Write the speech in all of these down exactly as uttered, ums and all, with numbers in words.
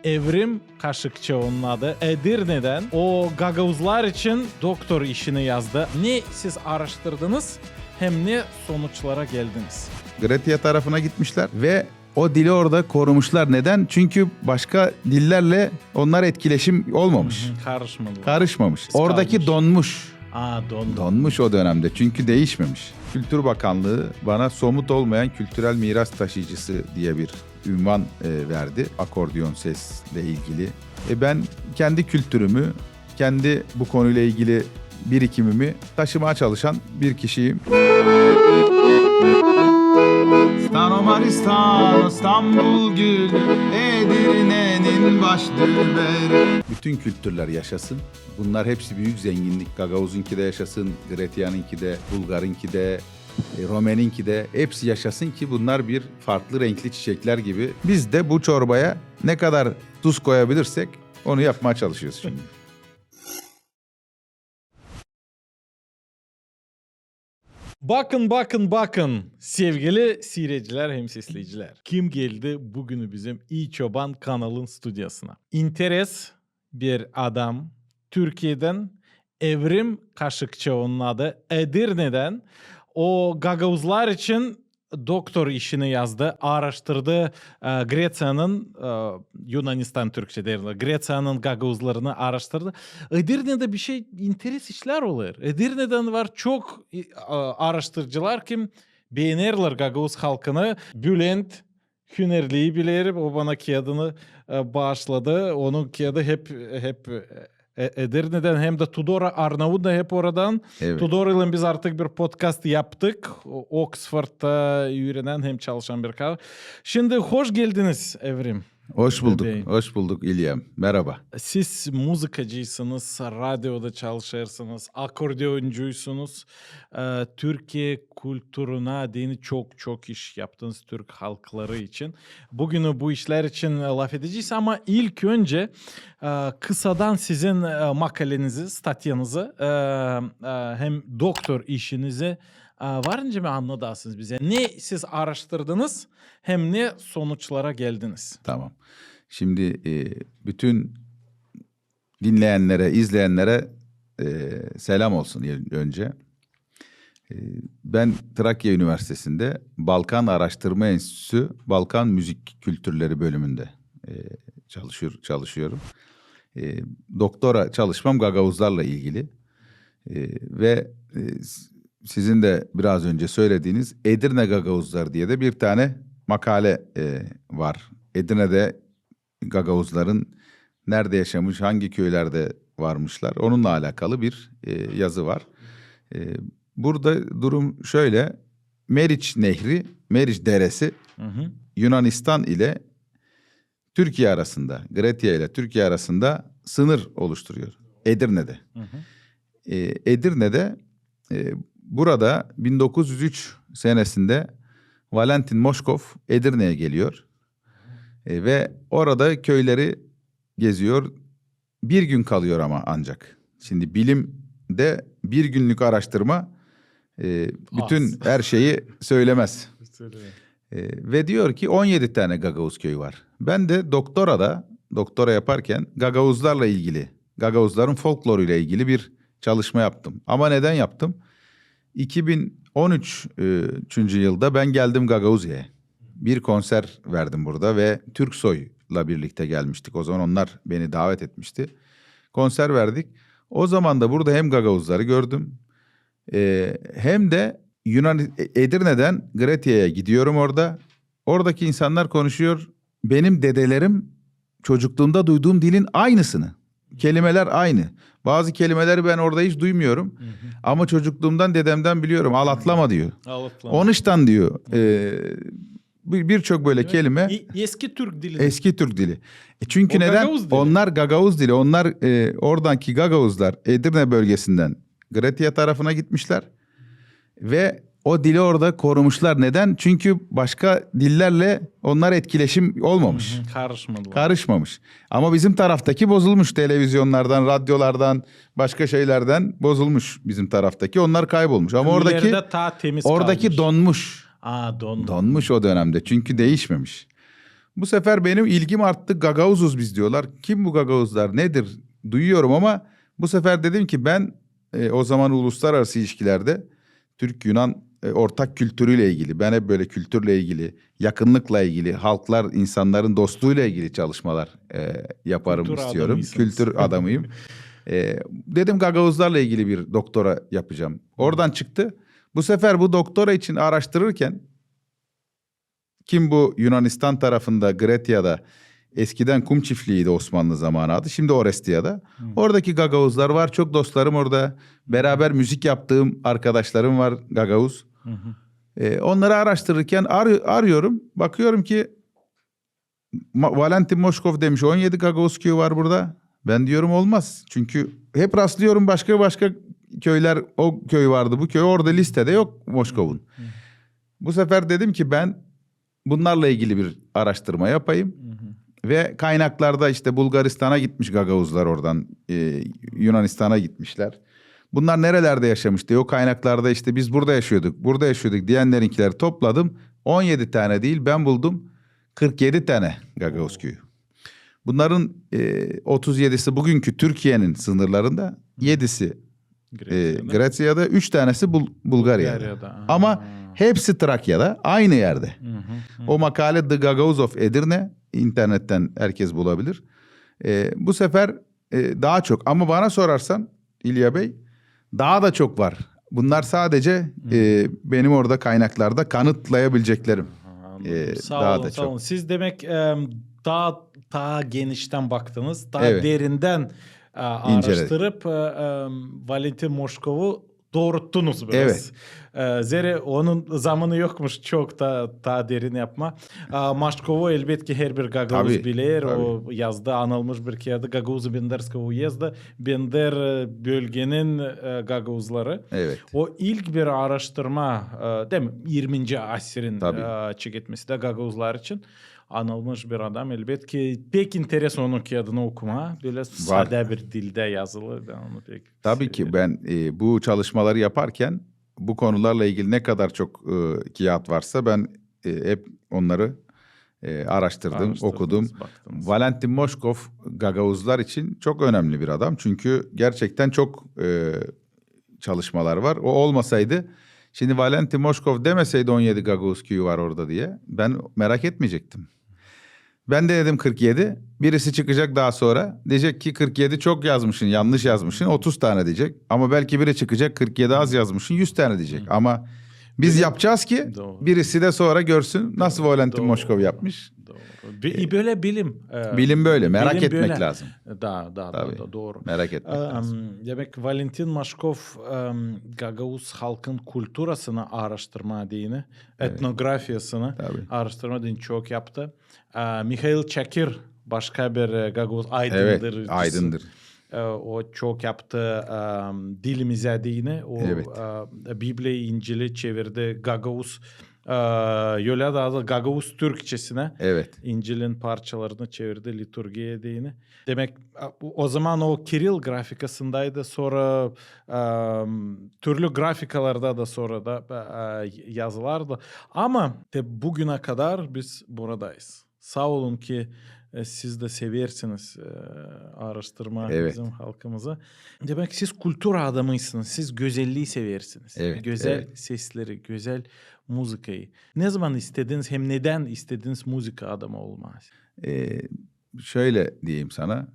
Evrim Kaşıkçı onun adı. Edirne'den. O gagauzlar için doktor işini yazdı. Ne siz araştırdınız hem ne sonuçlara geldiniz? Gretiya tarafına gitmişler ve o dili orada korumuşlar. Neden? Çünkü başka dillerle onlar etkileşim olmamış. Karışmadılar. Karışmamış. Oradaki donmuş. Aa, don. Donmuş o dönemde çünkü değişmemiş. Kültür Bakanlığı bana somut olmayan kültürel miras taşıyıcısı diye bir ünvan e, verdi. Akordeon sesle ilgili. E, ben kendi kültürümü, kendi bu konuyla ilgili birikimimi taşımaya çalışan bir kişiyim. Stano Maristano, İstanbul gülü, Edirne'nin baş düberi. Bütün kültürler yaşasın. Bunlar hepsi büyük zenginlik. Gagauz'unki de yaşasın, Gretia'nınki de, Bulgar'ınki de, e, Romen'inki de. Hepsi yaşasın ki bunlar bir farklı renkli çiçekler gibi. Biz de bu çorbaya ne kadar tuz koyabilirsek onu yapmaya çalışıyoruz şimdi. Bakın, bakın, bakın, sevgili siiredicilär hem sesleyicilär. Kim geldi büün bizim İi Çoban kanalın studiyasına? İnteres bir adam Türkiyedän, Evrim Kaşıkçı onun adı, Edirne'dän. O gagauzlar için doktor işini yazdı, aaraştırdı e, Greciyanın, e, Yunanistan türkçä deerlär, Greciyanın gagauzlarını aaraştırdı. Edirne'dä bir şey, interes işlär olêr. Edirne'dän var çok e, aaraştırıcılar, kim beenerlär gagauz halkını. Bülent Hünerliyi bilerim, o bana kiyadını e, baaşladı. Onun kiyadı hep hep e, Edirne'dän hem dä Tudora Arnavut da hep oradan. Evet. Tudoraylan biz artık bir podcast yaptık. O, Oksfordda üürenän hem çalışan bir kadın. Şindi hoş geldiniz, Evrim. Hoş bulduk, hoş bulduk İlya. Merhaba. Siz muzıkacıysınız, radioda çalışêrsınız, akordeoncuysunuz. E, Türkiye kulturuna deyni çok çok iş yaptınız türk halkları için. Büün bu işlär için e, lafedecez, ama ilk öncä e, kısadan sizin e, makalenizi, statyanızı e, e, hem doktor işinizi e, var nicä mi annadasınız bizä? Ne siz aaraştırdınız hem ne sonuçlara geldiniz? Tamam. Şimdi e, bütün dinleyänlerä, izleyänlerä e, selam olsun il- önce. E, ben Trakya Üniversitesi'nde Balkan Araştırma Enstitüsü Balkan Müzik Kültürleri bölümünde e, çalışıyor, çalışıyorum. E, doktora çalışmam gagauzlarla ilgili. E, ve e, s- sizin de biraz önce söylediğiniz Edirne Gagauzları diye de bir tane makale e, var. Edirne'de gagauzların nerede yaşamış, hangi köylerde varmışlar, onunla alakalı bir e, yazı var. E, burada durum şöyle. Meriç Nehri, Meriç Deresi Yunanistan ile Türkiye arasında, Gretia ile Türkiye arasında sınır oluşturuyor Edirne'de. E, Edirne'de e, burada bin dokuz yüz üç senesinde Valentin Moşkov Edirne'ye geliyor. E, ve orada köyleri geziyor. Bir gün kalıyor ama ancak. Şimdi bilimde bir günlük araştırma e, bütün her şeyi söylemez. E, ve diyor ki on yedi tane Gagauz köyü var. Ben de doktorada, doktora yaparken Gagauzlarla ilgili, Gagauzların folkloruyla ilgili bir çalışma yaptım. Ama neden yaptım? iki bin on üç, e, üçüncü yılda ben geldim Gagauziya'ya. Bir konser verdim burada ve Türksoy'la birlikte gelmiştik. O zaman onlar beni davet etmişti. Konser verdik. O zaman da burada hem Gagauzları gördüm, e, hem de Yunan e, Edirne'den Gretia'ya gidiyorum orada. Oradaki insanlar konuşuyor. Benim dedelerim çocukluğumda duyduğum dilin aynısını. Kelimeler aynı. Bazı kelimeleri ben orada hiç duymuyorum. Ama çocukluğumdan dedemden biliyorum. Al atlama diyor. Al atlama. Onuştan diyor. E, bir- Birçok böyle kelime. E- eski Türk dili. Eski Türk dili. E, çünkü O neden? Gagauz dili. Onlar Gagauz dili. Onlar e, oradaki Gagauzlar Edirne bölgesinden Gretia tarafına gitmişler. Ve o dili orada korumuşlar. Neden? Çünkü başka dillerle onlar etkileşim olmamış. Karışmadılar. Karışmamış. Ama bizim taraftaki bozulmuş. Televizyonlardan, radyolardan, başka şeylerden bozulmuş bizim taraftaki. Onlar kaybolmuş. Ama oradaki Küllerde taa temiz oradaki kalmış. Donmuş. Aa, don. Donmuş o dönemde. Çünkü değişmemiş. Bu sefer benim ilgim arttı. Gagauzuz biz diyorlar. Kim bu Gagauzlar? Nedir? Duyuyorum ama bu sefer dedim ki ben e, o zaman uluslararası ilişkilerde Türk-Yunan e, ortak kültürüyle ilgili, ben hep böyle kültürle ilgili, yakınlıkla ilgili, halklar, insanların dostluğuyla ilgili çalışmalar e, yaparım Kültür istiyorum. Adamıysınız. Kültür adamıyım. E, dedim Gagauzlarla ilgili bir doktora yapacağım. Oradan çıktı. Bu sefer bu doktora için araştırırken kim bu Yunanistan tarafında, Gretia'da eskiden kum çiftliğiydi Osmanlı zamanı adı. Şimdi Orestia'da. Oradaki Gagauzlar var. Çok dostlarım orada. Beraber müzik yaptığım arkadaşlarım var Gagauz. E, onları araştırırken ar- arıyorum. Bakıyorum ki Ma- Valentin Moşkov demiş on yedi Gagauz köyü var burada. Ben diyorum olmaz. Çünkü hep rastlıyorum başka başka köyler, o köy vardı, bu köy, orada listede yok Moşkov'un. Bu sefer dedim ki ben bunlarla ilgili bir araştırma yapayım. Ve kaynaklarda işte Bulgaristan'a gitmiş Gagauzlar oradan, e, Yunanistan'a gitmişler. Bunlar nerelerde yaşamış diye o kaynaklarda işte biz burada yaşıyorduk, burada yaşıyorduk diyenlerinkileri topladım. on yedi tane değil, ben buldum kırk yedi tane Gagauz köyü. Bunların e, otuz yedisi bugünkü Türkiye'nin sınırlarında, yedisi e, Grecia'da, üç tanesi Bul- Bulgaria'da. Bulgaria'da, aha. Ama hepsi Trakya'da, aynı yerde. O makale The Gagauz of Edirne, internetten herkes bulabilir. E, bu sefer e, daha çok. Ama bana sorarsan İlya Bey, daha da çok var. Bunlar sadece e, benim orada kaynaklarda kanıtlayabileceklerim. Aha, anladım. E, Saa daha olun, da saa çok. Olun. Siz demek e, daha daha genişten baktınız, daha Evet. derindän e, İnceledi. araştırıp e, e, Valentin Moşkov'u dooruttunuz biraz. Evet. E, zerä onun zamanı yokmuş çok da daha derin yapma. E, Moşkov'u elbetki herbir gagauz Tabii, biler. tabii. O yazdı, anılmış bir kiyatı Gagauz-Benderskaya uyezda, Bender e, bölgenin e, gagauzları. Evet. O ilk bir araştırma, e, deer mi, irminci asirin Tabii. e, çeketmesi dä gagauzlar için. Anılmış bir adam, elbetki pek interes onun kiyadını okuma. Bölä Var. sade bir dildä yazılı. Bän onu pek Tabii ki severim. Ben e, bu çalışmaları yaparken bu konularla ilgili ne kadar çok e, kiyat varsa ben e, hep onları e, araştırdım, Araştırdınız, okudum. Baktınız. Valentin Moşkov Gagauzlar için çok önemli bir adam. Çünkü gerçekten çok e, çalışmalar var. O olmasaydı, şimdi Valentin Moşkov demeseydi on yedi Gagauz köyü var orada diye, ben merak etmeyecektim. Ben de dedim kırk yedi. Birisi çıkacak daha sonra. Diyecek ki kırk yedi çok yazmışsın, yanlış yazmışsın. otuz tane diyecek. Ama belki biri çıkacak kırk yedi az yazmışsın, yüz tane diyecek. Ama biz Öyle yapacağız ki Doğru. birisi de sonra görsün nasıl Valentin Doğru. Moşkov yapmış. Doğru. Bi- bölä bilim. E, Bilim böyle, merak bilim etmek bölä. lazım. Da, da, da, Tabii. da, doğru. Merak etmek E, lazım. em, demäk, Valentin Moşkov em, gagauz halkın kulturasını aaraştırma deyni, Evet. etnografiyasını Tabii. aaraştırma deyni çok yaptı. E, Mihail Çakir, başka bir e, gagauz, Evet, aydındırcısı. aydındır. E, o çok yaptı e, dilimizä deyni. O Evet. e, Bibliya, İncili çevirdi gagauz. E, ölä da gagauz türkçesinä. Evet. İncilin parçalarını çevirdi liturgiya deyni. Demäk, e, o zaman o kiril grafikasındaydı, sonra e, türlü grafikalarda da sonra da e, yazılardı. Ama te bugünä kadar biz buradayız. Saa olun ki e, siz dä seversiniz e, aaraştırma Evet. bizim halkımızı. Demäk, siz kultura adamıysınız, siz gözellii seversiniz. Evet, Gözäl evet. sesleri, gözäl muzıkayı. Ne zaman istediniz hem nedän istediniz muzıka adamı olmaa? E, şöyle diyeyim sana.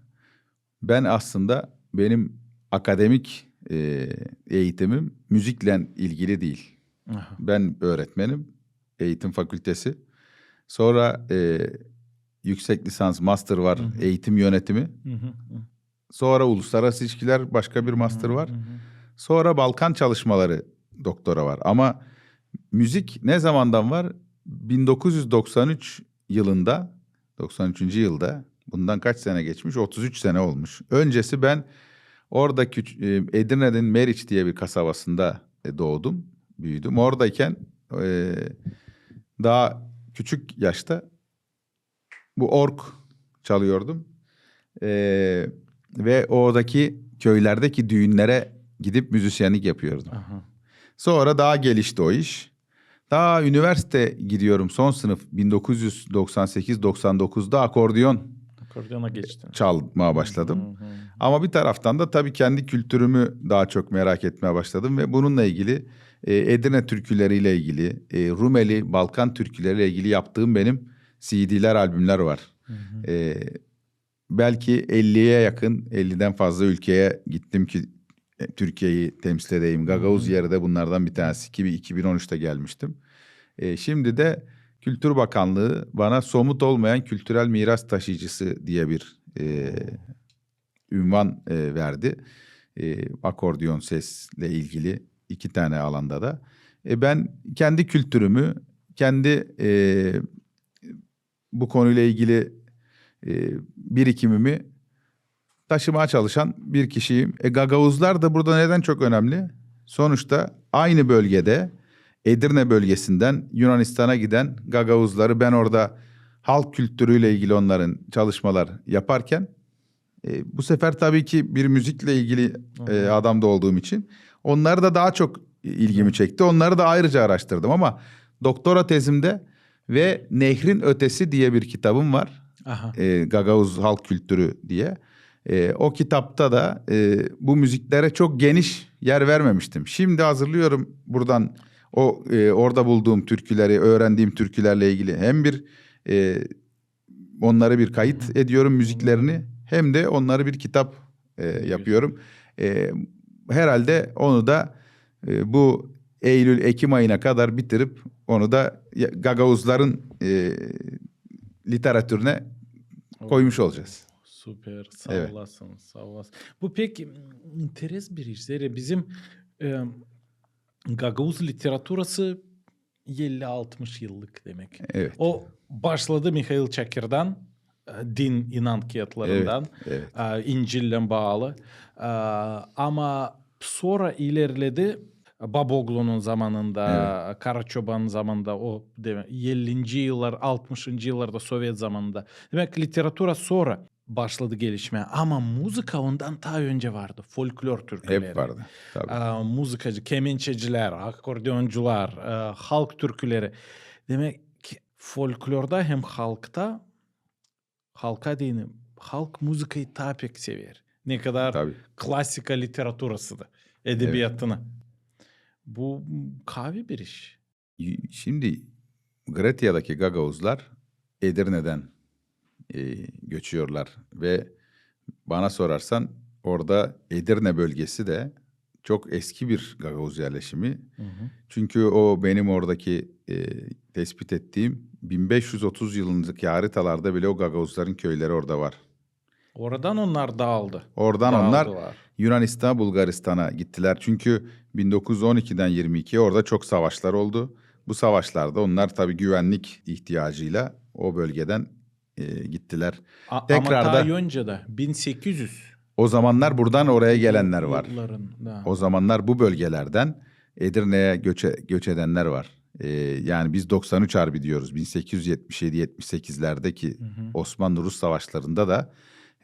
Ben aslında benim akademik e, eğitimim müzikle ilgili değil. Aha. Ben öğretmenim, eğitim fakültesi. Sonra e, yüksek lisans, master var, Hı hı. eğitim yönetimi. Hı hı, hı. Sonra uluslararası ilişkiler, başka bir master Hı var. hı. Sonra Balkan çalışmaları doktora var. Ama müzik ne zamandan var? bin dokuz yüz doksan üç yılında, doksan üçüncü yılda, bundan kaç sene geçmiş? otuz üç sene olmuş. Öncesi ben orada küç- e, Edirne'nin Meriç diye bir kasabasında e, doğdum, büyüdüm. Oradayken e, daha küçük yaşta bu org çalıyordum. E, ve oradaki köylerdeki düğünlere gidip müzisyenlik yapıyordum. Aha. Sonra daha gelişti o iş. Daha üniversite gidiyorum, son sınıf bin dokuz yüz doksan sekiz doksan dokuzda akordeon Akordeona geçtin. çalmaya başladım. Hı hı. Ama bir taraftan da tabii kendi kültürümü daha çok merak etmeye başladım ve bununla ilgili e, Edirne türküleriyle ilgili, e, Rumeli, Balkan türküleriyle ilgili yaptığım benim C D'ler, albümler var. Hı hı. E, belki elliye yakın, elliden fazla ülkeye gittim ki e, Türkiye'yi temsil edeyim. Gagavuz Hı hı. yeri de bunlardan bir tanesi. İki bin, iki bin on üçte gelmiştim. E, şimdi de Kültür Bakanlığı bana somut olmayan kültürel miras taşıyıcısı diye bir e, ünvan e, verdi. E, akordeon sesle ilgili iki tane alanda da. E, ben kendi kültürümü, kendi e, bu konuyla ilgili e, birikimimi taşımaya çalışan bir kişiyim. E, Gagavuzlar da burada neden çok önemli? Sonuçta aynı bölgede, Edirne bölgesinden Yunanistan'a giden Gagavuzları ben orada halk kültürüyle ilgili onların çalışmalar yaparken e, bu sefer tabii ki bir müzikle ilgili e, adam da olduğum için onları da daha çok ilgimi çekti. Onları da ayrıca araştırdım ama doktora tezimde ve Nehrin Ötesi diye bir kitabım var. Aha. E, Gagavuz halk kültürü diye. E, o kitapta da e, bu müziklere çok geniş yer vermemiştim. Şimdi hazırlıyorum buradan o e, orada bulduğum türküleri, öğrendiğim türkülerle ilgili hem bir e, onları bir kayıt ediyorum müziklerini, hem de onları bir kitap e, yapıyorum. E, herhalde onu da e, bu Eylül, Ekim ayına kadar bitirip onu da ya- Gagavuzların e, literatürüne koymuş olacağız. Süper, sağ Evet. olasın, sağ olasın. Bu pek m, interes bir iş. Zerä bizim e, Gagavuz literaturası elli altmış yıllık demek. Evet. O başladı Mihail Çakır'dan, e, din, inan kiyatlarından, Evet, evet. e, İncil'le bağlı. E, ama sonra ilerledi Baboglu'nun zamanında, Evet. Karaçoban'ın zamanında, o demek, ellinci yıllar, altmışıncı yıllarda Sovet zamanında. Demek, literatura sonra başladı gelişmää. Ama muzıka ondan taa önce vardı. Folklor türküleri. Hep vardı, tabii. E, muzıkacı, kemençeciler, akordeoncular, e, halk türküleri. Demek, folklorda hem halkta, halka deyni, halk muzıkayı taa pek sever. Ne kadar Tabii. klasika literaturası da, edebiyatını. Bu m, kaavi bir iş. Y- Şimdi Gretsiyadaki Gagauzlar Edirne'den e, göçüyorlar ve bana sorarsan orada Edirne bölgesi de çok eski bir Gagauz yerleşimi. Hı hı. Çünkü o benim oradaki e, tespit ettiğim bin beş yüz otuz yılındaki haritalarda bile o Gagauzların köyleri orada var. Oradan onlar dağıldı. Oradan onlar Dağıldılar. Yunanistan'a, Bulgaristan'a gittiler. Çünkü bin dokuz yüz on ikiden yirmi ikiye orada çok savaşlar oldu. Bu savaşlarda onlar tabii güvenlik ihtiyacıyla o bölgeden e, gittiler. A- Tekrar ama da taa önce de bin sekiz yüz o zamanlar buradan oraya gelenler var. Yıllarında. O zamanlar bu bölgelerden Edirne'ye göçe, göç edenler var. E, yani biz doksan üç harbi diyoruz. Bin sekiz yüz yetmiş yedi yetmiş sekizlerdeki Hı hı. Osmanlı-Rus savaşlarında da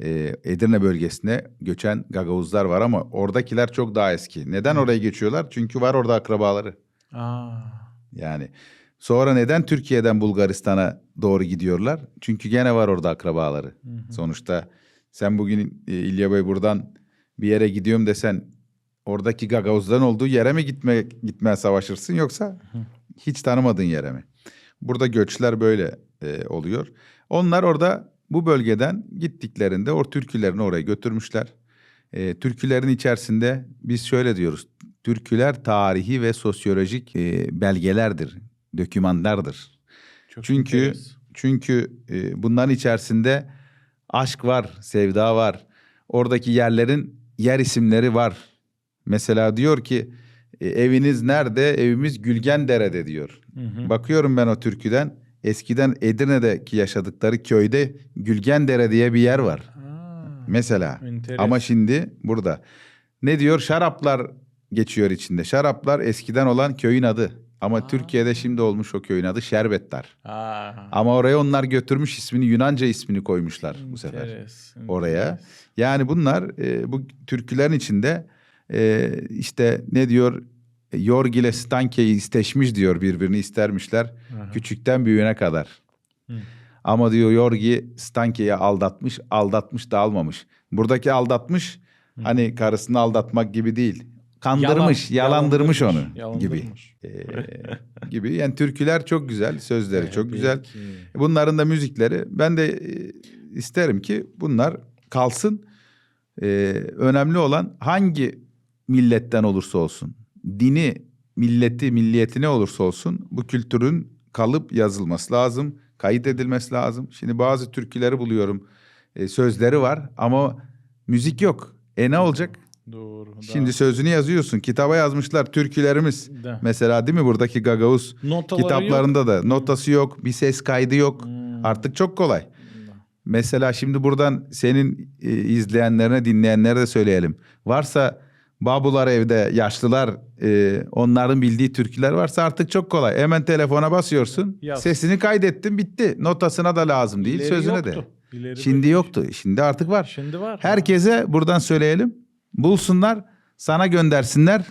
e, Edirne bölgesine göçen Gagauzlar var ama oradakiler çok daha eski. Neden Hı. oraya göçüyorlar? Çünkü var orada akrabaları. Aa. Yani sonra neden Türkiye'den Bulgaristan'a doğru gidiyorlar? Çünkü gene var orada akrabaları. Hı hı. Sonuçta sen bugün e, İlya Bey buradan bir yere gidiyorum desen oradaki Gagauzların olduğu yere mi gitme, gitmeye savaşırsın yoksa Hı. hiç tanımadığın yere mi? Burada göçler böyle e, oluyor. Onlar orada bu bölgeden gittiklerinde o türkülerini oraya götürmüşler. E, türkülerin içerisinde biz şöyle diyoruz. Türküler tarihi ve sosyolojik e, belgelerdir, dokümanlardır. Çok Çünkü enteresan. çünkü e, bunların içerisinde aşk var, sevda var. Oradaki yerlerin yer isimleri var. Mesela diyor ki e, eviniz nerede? Evimiz Gülgendere'de diyor. Hı hı. Bakıyorum ben o türküden. Eskiden Edirne'deki yaşadıkları köyde Gülgendere diye bir yer var. Aa, Mesela. enteresan. Ama şimdi burada. Ne diyor? Şaraplar geçiyor içinde. Şaraplar eskiden olan köyün adı. Ama Aa. Türkiye'de şimdi olmuş o köyün adı Şerbetdar. Aa. Ama oraya onlar götürmüş ismini, Yunanca ismini koymuşlar bu sefer. Enteresan, Oraya. enteresan. Yani bunlar e, bu türkülerin içinde e, işte ne diyor? Yorgi ile Stanke'yi isteşmiş diyor, birbirini istermişler. Aha. Küçüktän büünä kadar. Hı. Ama diyor, Yorgi Stanke'yi aldatmış, aldatmış da almamış. Buradaki aldatmış, hani karısını aldatmak gibi değil. Kandırmış, yalandırmış onu gibi. Gibi. Yani türküler çok güzel, sözleri çok güzel. Bunların da müzikleri. Ben de isterim ki bunlar kalsın. Önemli olan hangi milletten olursa olsun, dini, milleti, milliyeti ne olursa olsun, bu kültürün kalıp yazılması lazım, kayıt edilmesi lazım. Şimdi bazı türküleri buluyorum, sözleri var ama müzik yok. E, ne olacak? Doğru. Şimdi sözünü yazıyorsun, kitaba yazmışlar türkülerimiz. Mesela, değil mi, buradaki Gagauz kitaplarında da notası yok, bir ses kaydı yok. Artık çok kolay. Mesela şimdi buradan senin izleyenlerine, dinleyenlere de söyleyelim. Varsa babular evde, yaşlılar, onların bildiği türküler varsa artık çok kolay. Hemen telefona basıyorsun, sesini kaydettin, bitti. Notasına da lazım değil, sözüne de. Şimdi yoktu. Şimdi artık var. Herkese buradan söyleyelim. Bulsunlar, sana göndersinler.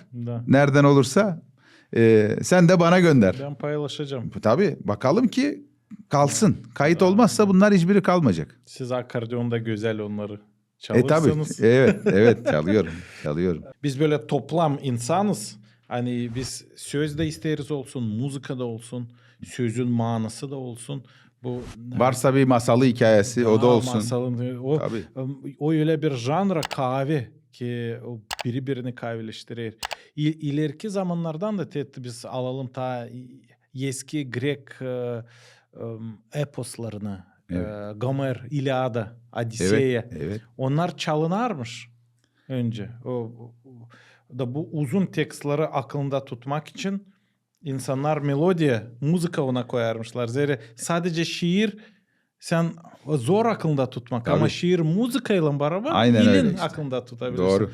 Nereden olursa. Sen de bana gönder. Ben paylaşacağım. Tabii, bakalım ki kalsın. Kayıt olmazsa bunlar hiçbiri kalmayacak. Siz akordeonda güzel onları çalırsanız. E, tabii. Evet, evet, çalıyorum, çalıyorum. Biz böyle toplam insanız. Hani biz söz de isteriz olsun, muzıka da olsun, sözün manası da olsun. Bu varsa bir masalı, hikayesi, o da olsun. Masalın, o, o öyle bir janra kavi ki o biri-birini kavileştirer. İ-, ileriki zamanlardan da te-, biz alalım ta eski grek eposlarını, Gomer, İliada, Odiseya. Onnar çalınarmış önce. O, o, da bu uzun tekstleri aklında tutmak için insannar melodiya, muzıka ona koyarmışlar. Zerä sadecä şiir sän zor aklında tutmak, ama şiir muzıkaylan barabar ilin aklında tutabilirsin. Doğru.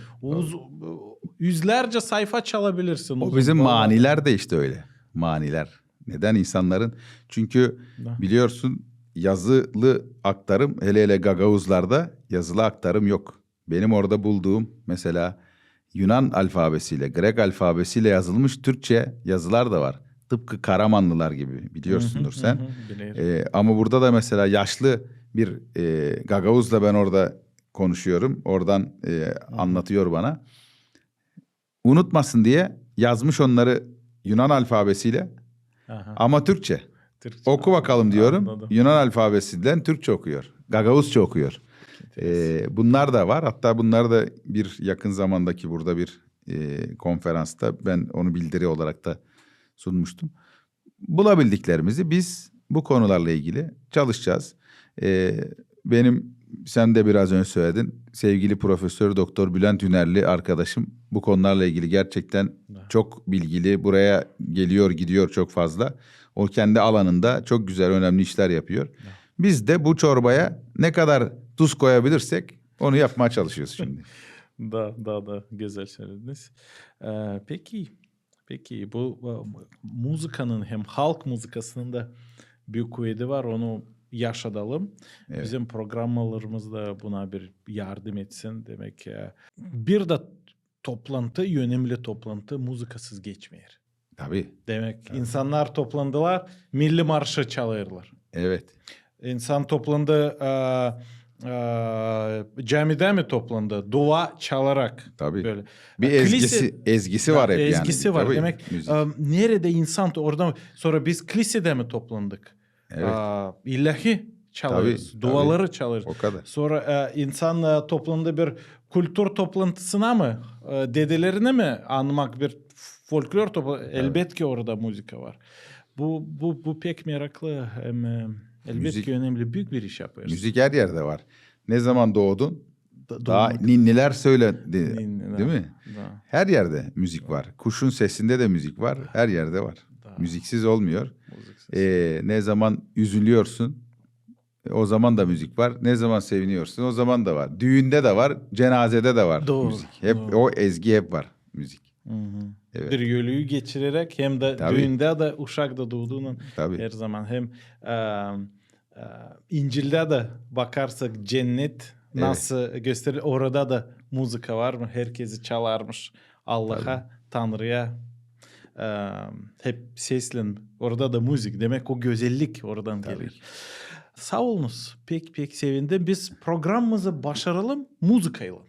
Üzlercä sayfa çalabilirsin. O bizim manilär dä işte öyle. Manilär. Neden insanların? Çünkü biliyorsun, yazılı aktarım, hele hele gagauzlarda yazılı aktarım yok. Benim orada bulduğum, mesela, Yunan alfabesiyle, Grek alfabesiyle yazılmış Türkçe yazılar da var. Tıpkı Karamanlılar gibi, biliyorsundur sen. Ama burada da mesela yaşlı bir Gagauzla ben orada konuşuyorum. Oradan anlatıyor bana. Unutmasın diye yazmış onları Yunan alfabesiyle. Ama Türkçe. Oku bakalım diyorum. Yunan alfabesinden Türkçe okuyor. Gagauzça okuyor. Bunlar da var. Hatta bunları da bir yakın zamandaki burada bir konferansta ben onu bildiri olarak da sunmuştum. Bulabildiklerimizi biz bu konularla ilgili çalışacağız. Benim, sen de biraz önce söyledin, sevgili Profesör Doktor Bülent Ünerli arkadaşım bu konularla ilgili gerçekten çok bilgili. Buraya geliyor, gidiyor çok fazla. O kendi alanında çok güzel, önemli işler yapıyor. Biz de bu çorbaya ne kadar tuz koyabilirsek onu yapmaya çalışıyoruz şimdi. Da, da, da gözäl sölediniz. Peki, peki, bu muzıkanın hem halk muzıkasının da büük kuvedi var, onu yaşadalım. Bizim programmalarımız da buna bir yardım etsin. Demäk, bir dä toplantı, önemli toplantı muzıkasız geçmeer. Tabii. Demäk, insannar toplandılar, milli marşı çalêrlar. Evet. İnsan toplandı, camidä mi toplandı? Dua çalarak. Tabii. Böyle. Bir ezgisi, ezgisi var hep yani. Ezgisi var. Demäk, neredä insan orada, sora biz klisedä mi toplandık? Evet. İlaahi çalêrız, duaları çalêrız. O kadar. Sora insan toplandı bir kultur toplantısına mı, dedelerine mi anmak bir folklor topla-, elbetki orada muzıka var. Bu, bu, bu pek meraklı, hem elbetki önemli, büük bir iş yapêrsın. Müzik her yerdä var. Ne zaman doodun, taa ninnilär sööledi, değil mi? Her yerdä müzik var. Kuşun sesindä dä müzik var. Her yerdä var. Müziksiz olmuyor. Ne zaman üzülüyorsun, o zaman da müzik var. Ne zaman seviniyorsun, o zaman da var. Düündä dä var, cenazedä dä var müzik. Hep o ezgi hep var müzik. Evet. Bir ölüyü geçireräk hem dä düündä dä, uşak da duuduunnan her zaman hem İncildä dä bakarsak, cennet nasıl gösteriler, orada da muzıka var mı? Herkezi çalarmış Allaha, Tanrıya. e, hep seslen, orada da müzik. Demek, o gözellik oradan geler. Saa olunuz. Pek, pek sevindim. Biz programamızı başaralım muzıkaylan.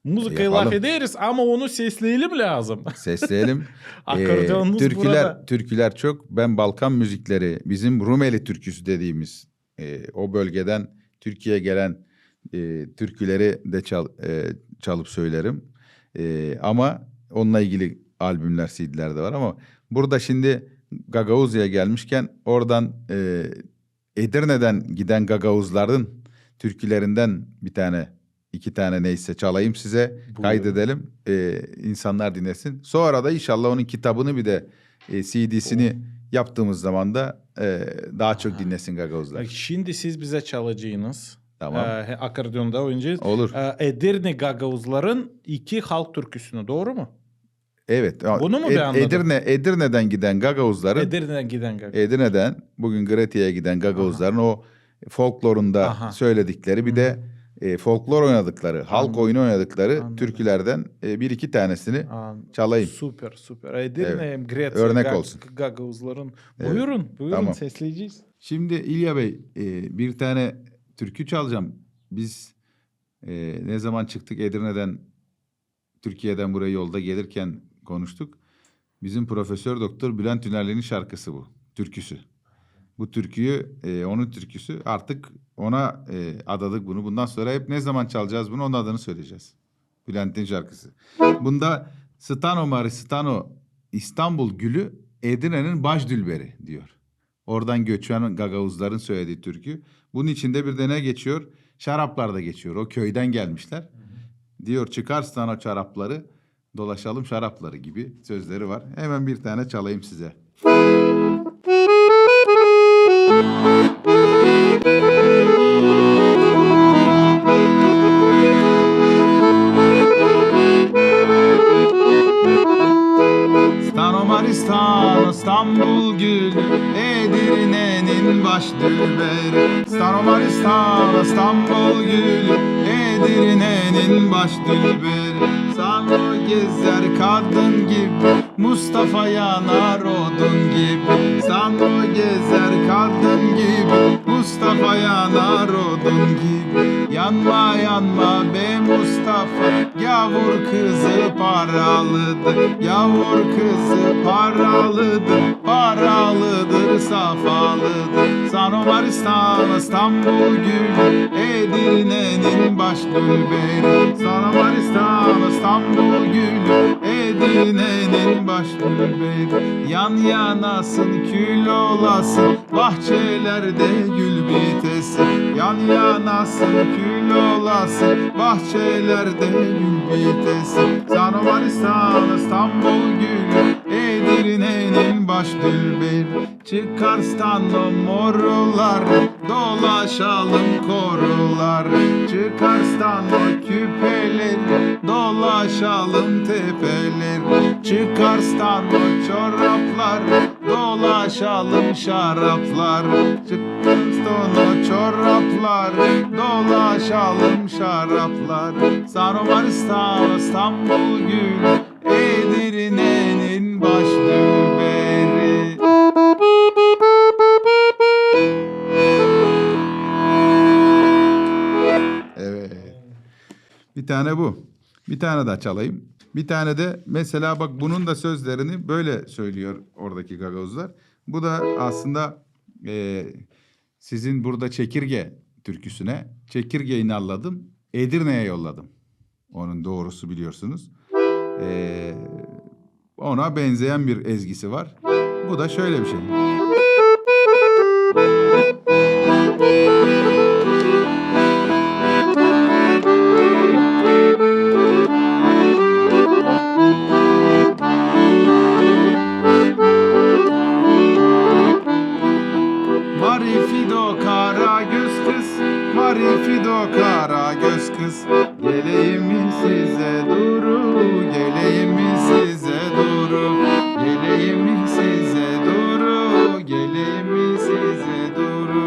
Muzıkayı lafederiz, ama onu sesleyelim lääzım. Sesleyelim. Akordeonunuz burada. Türküler çok. Bän Balkan müzikleri, bizim Rumeli türküsü dediimiz, e, o bölgedän Türkiyeyä gelän, e, türküleri dä çal-, e, çalıp söleerim. E, ama onunnan ilgili albümlär, CDlär dä var ama burada şindi Gagauziyaya gelmişkän oradan, e, Edirnedän gidän gagauzların türkülerindän bir tanä, iki tanä neysä çalayım sizä, kaydedelim, e, insannar dinnesin. Sora da inşallah onun kitabını bir dä, e, CDsini yaptıımız zamanda, e, taa çok dinnesin gagauzlar. Şindi siz bizä çalacenız. Tamam. E, he, akordeonda oynayacez. Olur. E, Edirne gagauzların iki halk türküsünü, dooru mu? Evet. Bunu mu bän annadım? Edirne, Edirnedän gidän gagauzların, Edirnedän giden gagauz. Edirnedän büün Gretia'ya giden gagauzların o folklorunda söledikleri, bir dä, e, folklor oynadıkları, halk oyunu oynadıkları türkülerdän, e, bir iki tanesini çalayım. Super, super. Edirne hem Gretia, örnek olsun. Gagauzların. Evet. Buyurun, buyurun, tamam. Sesleyecez. Şindi İlya bey, e, bir tanä türkü çalacam. Biz, e, ne zaman çıktık Edirnedän, Türkiyedän buraya yolda gelirkän konuştuk. Bizim Profesör Doktor Bülent Ünallı'nın şarkısı bu, türküsü. Bu türküyü, e, onun türküsü. Artık ona, e, adadık bunu. Bundan sora hep ne zaman çalacez bunu, onun adını söleyecez. Bülent'in şarkısı. Bunda Stano mari stano, İstanbul gülü, Edirne'nin baş dülberi diyor. Oradan göçen gagauzların söylediği türkü. Bunun içinde bir de ne geçiyor? Şaraplar da geçiyor. O köyden gelmişler. Diyor, çıkar stano çarapları, dolaşalım şarapları gibi sözleri var. Hemen bir tane çalayım size. Stano mari stano, İstanbul gülü, Edirne'nin baş dülberi. Stano mari stano, İstanbul gülü, Edirne'nin baş dülberi. Stano gezer kadın gibi, Mustafa yanar odun gibi. Stano gezer kadın gibi, Mustafa yanar odun gibi. Yanma, yanma be Mustafa, gavur kızı paralıdır. Gavur kızı paralıdır, paralıdır, safalıdır. Stano mari stano, İstanbul gülü, Edirne'nin baş dülberi. Stano mari stano, İstanbul gülü, Edirne'nin baş dülberi. Yan yanasın, kül olasın, bahçelerde gül bitesin. Yan yanasın, kül olasın, bahçelerde gül bitesin. Stano mari stano, İstanbul gülü, Edirne'nin baş dülberi. Çıkar stano moruları, dolaşalım koruları. Çıkar stano küpeleri, dolaşalım tepeleri. Çıkar stano çorapları, dolaşalım şarapları. Çıkar stano çorapları, dolaşalım şarapları. Stano mari stano, İstanbul gülü, Edirne'nin baş dülberi. Evet. Bir tane bu. Bir tane daha çalayım. Bir tane de mesela bak, bunun da sözlerini böyle söylüyor oradaki gagauzlar. Bu da aslında, e, sizin burada Çekirge türküsüne, Çekirgeyi nalladım, Edirne'ye yolladım. Onun doğrusu, biliyorsunuz. Ee, ona benzeyen bir ezgisi var. Bu da şöyle bir şey. Mari Fido, kara göz kız, Mari Fido, kara göz kız. Geleyim mi size duru, geleyim mi size duru, geleyim mi size duru, geleyim mi size duru.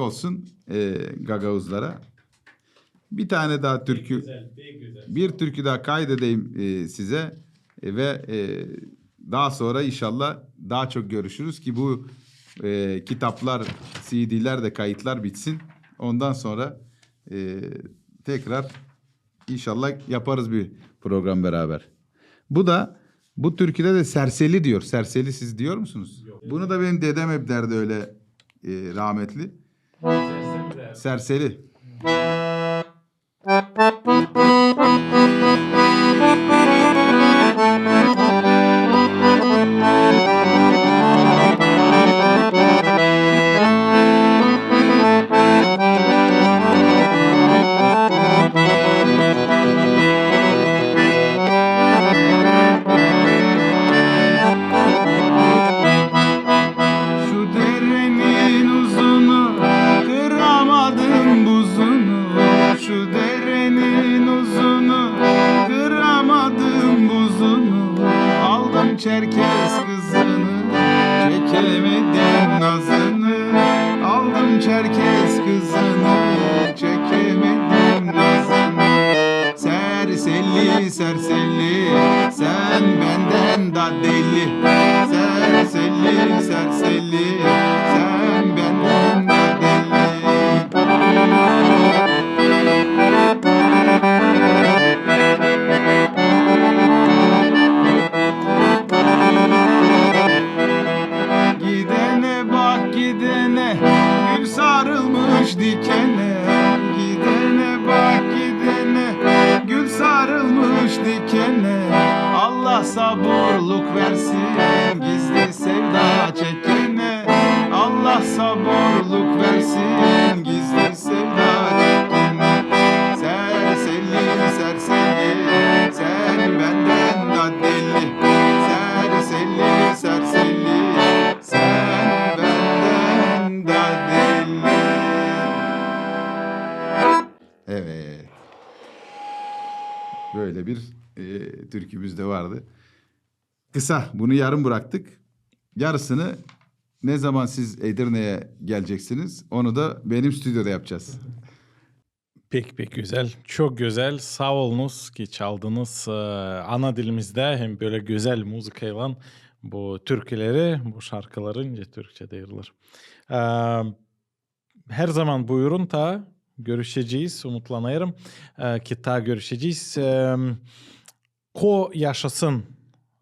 olsun, e, gagauzlara. Bir tane daha türkü, bir türkü daha kaydedeyim, e, size. E, ve, e, daha sonra inşallah daha çok görüşürüz ki bu, e, kitaplar, C D'ler de kayıtlar bitsin. Ondan sonra, e, tekrar inşallah yaparız bir program beraber. Bu da, bu türküde de serseli diyor. Serseli siz diyor musunuz? Yok. Bunu da benim dedem hep derdi öyle, e, rahmetli. Serseli. Şu derenin uzunu, kıramadım buzunu. Şu derenin uzunu, kıramadım buzunu. Aldım Çerkez kızını, çekemedim nazını. Aldım Çerkez kızını, çekemedim nazını. Serseli, serseli, sen benden da deli. Serseli, serseli, sen benden da deli. Gidene bak gidene, gül sarılmış dikene. Gidene bak gidene, gül sarılmış dikene. Allah saburluk versin gizli sevda çekene. Allah saburluk versin gizli sevda çekene. Serseli, serseli, sen benden da deli. Serseli, serseli, sen benden da deli. Evet. Böyle bir, e, türkümüz de vardı. Kısa, bunu yarım bıraktık. Yarısını ne zaman siz Edirne'ye geleceksiniz, onu da benim stüdyoda yapacağız. Pek, pek gözäl, çok gözäl. Saa olunuz ki çaldınız, e, ana dilimizdä hem bölä gözäl muzıkaylan bu türküleri, bu şarkıları, nicä türkçä deerlär. E, Herzaman buyurun, taa görüşecez, umutlanêrım, e, ki taa görüşecez. E, ko yaşasın,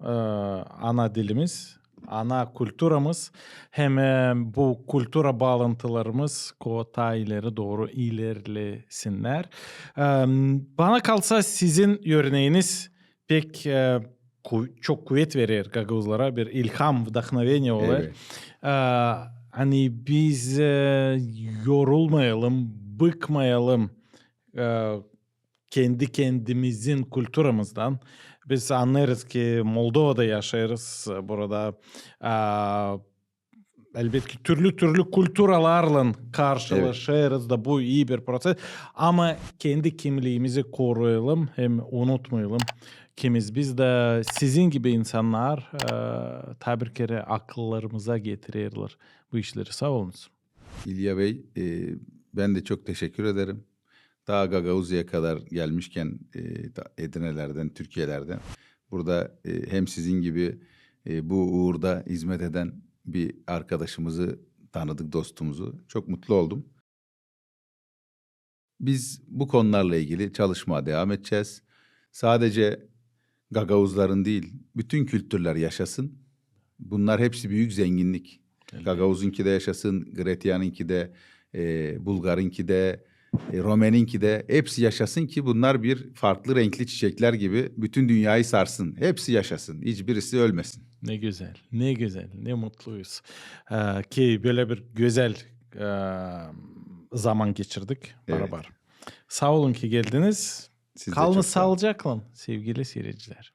e, ana dilimiz, ana kulturamız, hem, e, bu kultura baalantılarımız ko taa ileri dooru ilerlesinnär. E, bana kalsa, sizin örneeniz pek, e, ku-, çok kuvet verer gagauzlara, bir ilham, вдохновение olêr. Evet. E, ani biz, e, yorulmayalım, bıkmayalım, e, kendi-kendimizin kulturamızdan. Biz annêêrız ki Moldovada yaşêêrız, burada, e, elbetki türlü-türlü kulturalarlan karşılaşêrız da bu ii bir proses. Ama kendi kimliimizi koruyalım hem unutmayalım kimiz biz da. Sizin gibi insannar, e, taa bir kerä akıllarımıza getirerlär bu işleri. Saa olunuz. İlya bey, e, ben de çok teşekkür ederim. Taa Gagauziyaya kadar gelmişkän, e, ta-, Edirnelerdän, Türkiyelerdän, burada, e, hem sizin gibi, e, bu uurda izmet eden bir arkadaşımızı tanıdık, dostumuzu. Çok mutlu oldum. Biz bu konularla ilgili çalışmaa devam edecez. Sadece Gagauzların diil, bütün kültürlär yaşasın. Bunnar hepsi büük zenginnik. Elbetki. Gagauzunki dä yaşasın, Gretiyanınki dä, e, Bulgarınki dä, e, Romeninki dä, hepsi yaşasın ki bunnar bir farklı renkli çiçeklär gibi bütün dünyayı sarsın. Hepsi yaşasın, hiçbirisi ölmesin. Ne gözäl, ne gözäl, ne mutluyuz, e, ki bölä bir gözäl, e, zaman geçirdik barabar. Saa olun ki geldiniz. Kalınız saalıcaklan, sevgili siiredicilär.